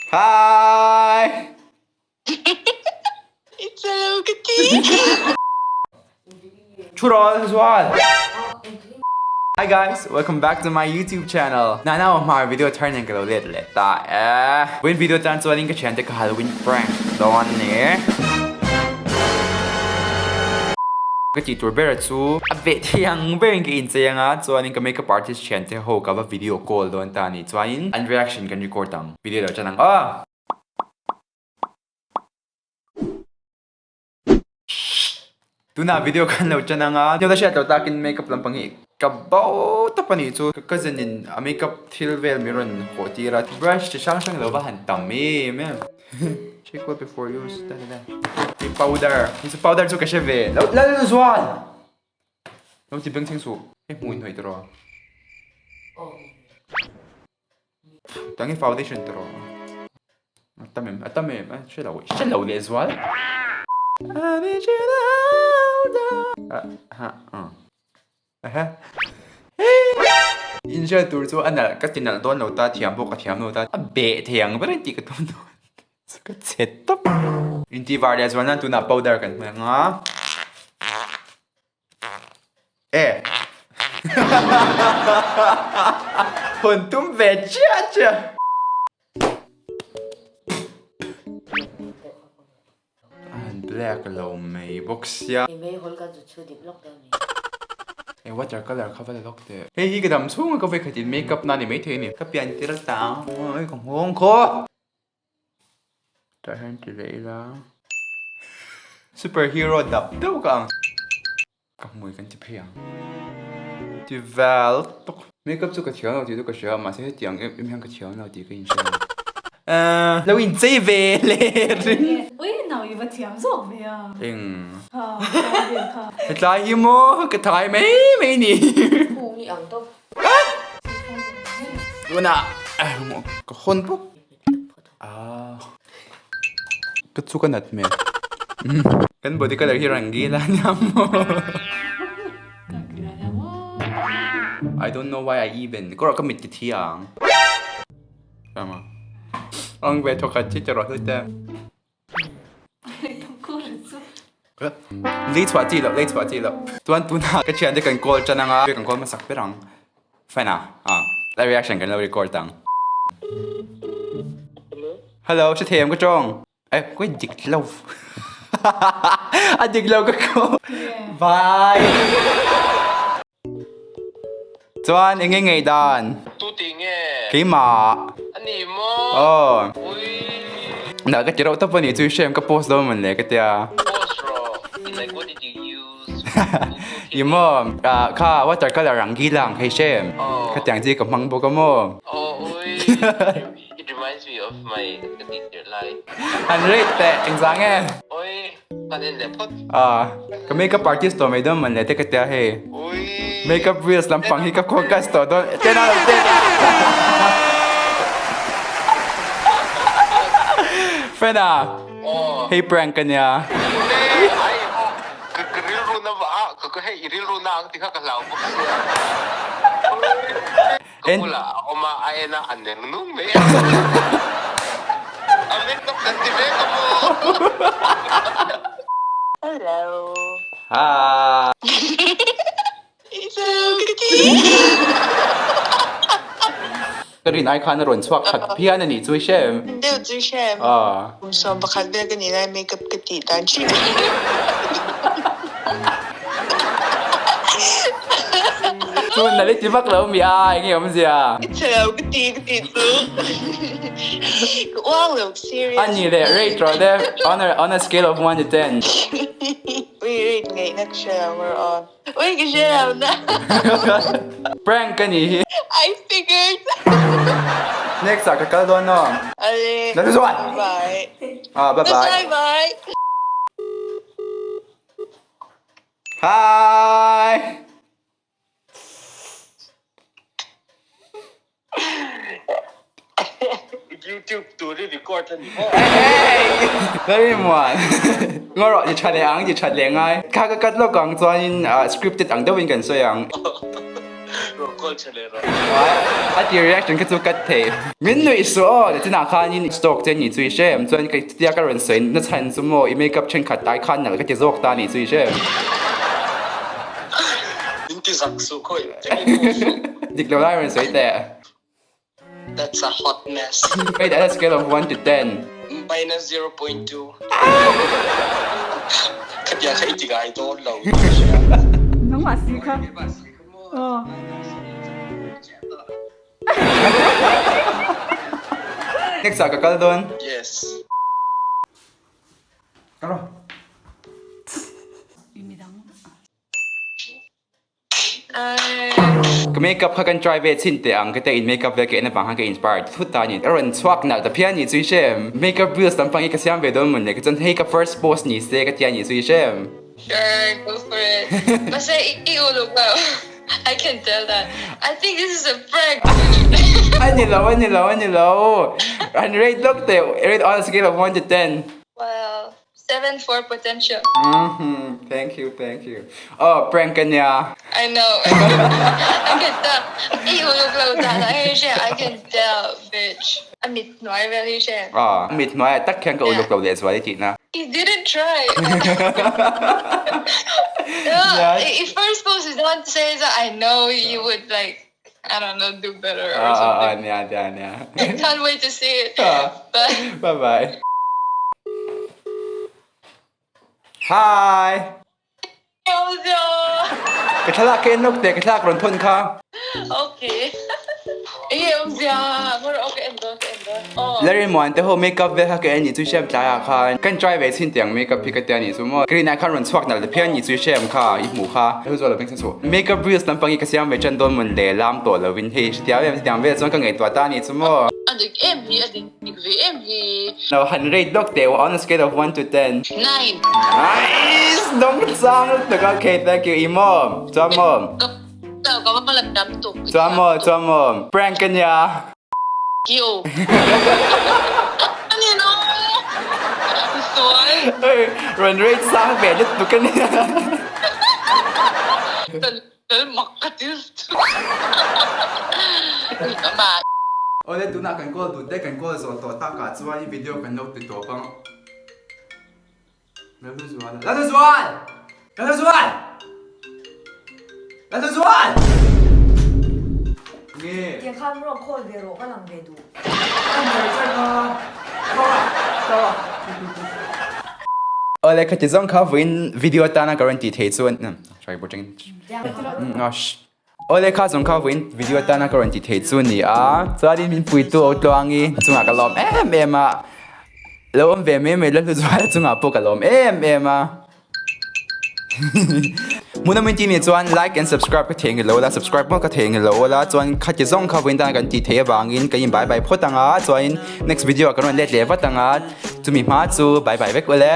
Hi! It's hello ka ti. Churol Zual! Hi guys, welcome back to my YouTube channel. Na na mar video thar nen ka lo let leh ta e. Win video tan chuanin ka thiante ka Halloween prank dawn ni. Ka tih tur ber chu a veh thiang berin ka inchei anga chuanin ka makeup artist thiante ho ka va video call dawn ta ni chuanin an reaction kan record ang. Video lo chan ang aw. Tunah video kan lo chan anga thil hriat loh takin makeup lampang hi ka bo tawp a nih chu ka cousin in a makeup thil vel min rawn hawh tir a brush chi hrang hrang lo va han tam em em shake well before use ta ta ta powder hi chu powder chu ka hre ve lo la la zuan lo ti beng thleng suh hei hmuh inhnawih tawh Tang hi foundation tawh rawh. A tam em? A tam em? A hre lo, hre lo leh zual. Inhriat tur chu a nalh ka ti nalh dawn lo ta, thiam pawh ka thiam lo ta. A beh thei ang ber in tih ka tum dawn. Ka chhe tawp. Intih var leh zual nan tunah powder kan hmang a. E. Hawn tum ve chiah chiah. A han black lo mai bawk sia. E water colour kha va la lawk teh. Hei hi ka dam chhung a ka vawikhat in makeup na ni maithei a ni. Ka pian tir atang ka nghawng khaw. Tah hian ti leh ila super hero dap deuh ka ang ka hmui kan ti phei ang ti vel tawk makeup chu ka thiam lo tih chu ka hria a mahse hetiang em em hian ka thiam lo tih ka inhria eh lo inchei ve le ring Ui nau i va thiam zawk ve a eng ha ka vel kha hetlai hi maw ka thai mai mai ni Hung i ang tawp tunah ka hawn bawk. Ah. Ka chu ka nat hmel. Kan body color hi rangila nia maw. I don't know why I even. Kawrah ka mit ti thi ang. Rama. Ang ve thawkhat chi chawrah hlut e. Lei chhuah chi loh, lei chhuah chi loh. Chuan tunah ka thiante kan call tan anga, kan call hmasak ber ang. Fine ah, ah, live reaction kan lo record ang. Hello, hre thei em ka tawng? Eh, ka dik lo. A dik lo ka ko. Bye. Chuan eng nge ngaihdan? Tu ti nge? Keimah. A ni maw? Aw. Ui. Nah ka ti reuh tawp a nih chu i hrem ka post dawn mawn le ka tia. Post rawh. Like what did you use? I maw kha water colour ang gila ang kha i hrem. Aw. Khatiang chi ka hmang bawk a maw? Aw ui. It reminds me of my ka tih tirh lai. Han rate teh engzah nge? Oi. Kan en leh phawt. Ah, ka makeup artist tawh mai dawn man le te ka tia hei. Ui. Makeup reels lampang hi ka focus tawh dawn. 10 out of 10. Friend ah. Aw. Hei prank ka nia. Ai, ka ka rilru na va a, ka ka hei i rilru na ang ti kha ka hlau bawk sia. Ka bulah a awm a, a en a, a ner nung mai a. A makeup kan ti vek a maw? Hello. Hi. Ka rin ai khan a rawn chhuak that phian a nih chu i hrem. Deuh chu i hrem. Aw. Kum 11 vel ka nih lai makeup ka tih dan thin. Chuan nalh i ti vak lo mi a, eng nge awmzia? I chhe lo ka ti ka tih chu. Ka uang lo serious. A ni leh rate rawh te on a on a scale of 1 to 10. Ui rate ngaihna ka hre lo rawh aw. Ui ka hre lo na. Prank ka nih hi. I figured. Next ah ka kal dawn aw. Ale. Nasa chuan. Bye. Ah bye bye. Bye bye. Hi. YouTube tur i record a ni maw? Very muan. Ngaw rawh ti tha leh ang ti that leh ngai. Kha ka cut lawk ang chuanin scripted ang deuhin kan sawi ang. Record. call che leh rawh. A ti reaction kha chu cut thei. Min nuih suh aw nichinah khanin stalk che ni chu i hre em chuan ka chutia ka rawn sawi na chhan chu maw i makeup thenkhat tai khan nalh ka ti zawk ta ni chu i hre em. Min ti zak suh khawih eng i pawh suh. Dik lo lai rawn sawi teh. That's a hot mess. Wait at a scale of 1 to 10. Minus 0.2. Khatiang kha i ti ngai dawn lo in ka hria. Nangmah si kha. Aw. Next ah ka kal dawn. Yes. Kal rawh. Ka makeup kha kan try ve chhin teh ang ka tia in makeup vel ka en avang khan ka inspired thut ta a ni. A rawn chhuak nalh ta phian a ni chu i hre em? Makeup reels lampang hi ka siam ve dawn mawn le ka chuan hei ka first post ni se ka tia a ni chu i hre em? Sure, go for it. Mahse i uluk lo. I can tell that. I think this is a prank. A ni lo, a ni lo, a ni lo. Han rate lawk teh, rate on a scale of 1 to 10. Well, 74 potential. Mhm, thank you, thank you. Oh, prank ka nia. I know. I can tell. I uluk lo dan ah hi hre, I can tell, bitch. A mit hnuai vel hi hre. Ah, a mit hnuai ah tak khian ka uluk lo lehzual i tihna. He didn't try. I first post is not to say that I know you would like I don't know, do better or something. Nia, nia, nia. Can't wait to see it. Bye. Bye bye. Hi. Ka thlalak ka en lawk teh, ka thlalak rawn thawn kha. Okay. Enge awmzia? Ngawr aw ka en dawn, ka en dawn. Aw. Larry Muan te ho makeup vel kha ka en nih chu hriam tlai ah khan kan try ve chhin tiang makeup hi ka tia nih chu maw. Green ah khan rawn chhuak nalh ta phian nih chu hriam kha i hmuh kha. Hu zual lo beng chu. Makeup reels lampang hi ka siam ve tan dawn mawn le lam tawh lo in hei hetiang em hetiang vel chuan ka ngaihtuah ta nih chu maw. A dik em hi, a dik ve em hi. No han rate lawk teh on a scale of 1 to 10. Nine. Nice! Dawng chang lutuk okay thank you i maw chuan maw. Ka va la tam tuk. Chuan maw chuan maw prank ka nia. Kio. Ani no. Sual. Hei rawn rate sang ve lutuk a nia. Tel mak ka ti Ama. Awle tunah kan call duh te kan call zawh tawh takah chuan i video kan lo ti tawp ang. Lalduzual Lalduzual! Lalduzual! Lalduzual! Nge? Tiang khan rawn call ve rawh ka lang ve duh. Awle khati zawng kha vawiin video atana ka rawn tih theih chuan sorry pawh tangin Awle kha zawng kha vawiin video atana ka rawn ti thei chu ni a, chuanin min puitu o tluangi chungah ka lawm em em a, lo awm ve mai mai la hlu zual chungah pawh ka lawm em em a. Hmun awmin tih nih chuan like and subscribe ka thei ngilo la, subscribe pawh ka thei ngilo la, chuan khati zawng kha vawiin tana kan tih theih avangin kan in bye bye phawt ang a, chuanin next video ah kan rawn let leh vat ang a, chumi hma chu bye bye vek ule.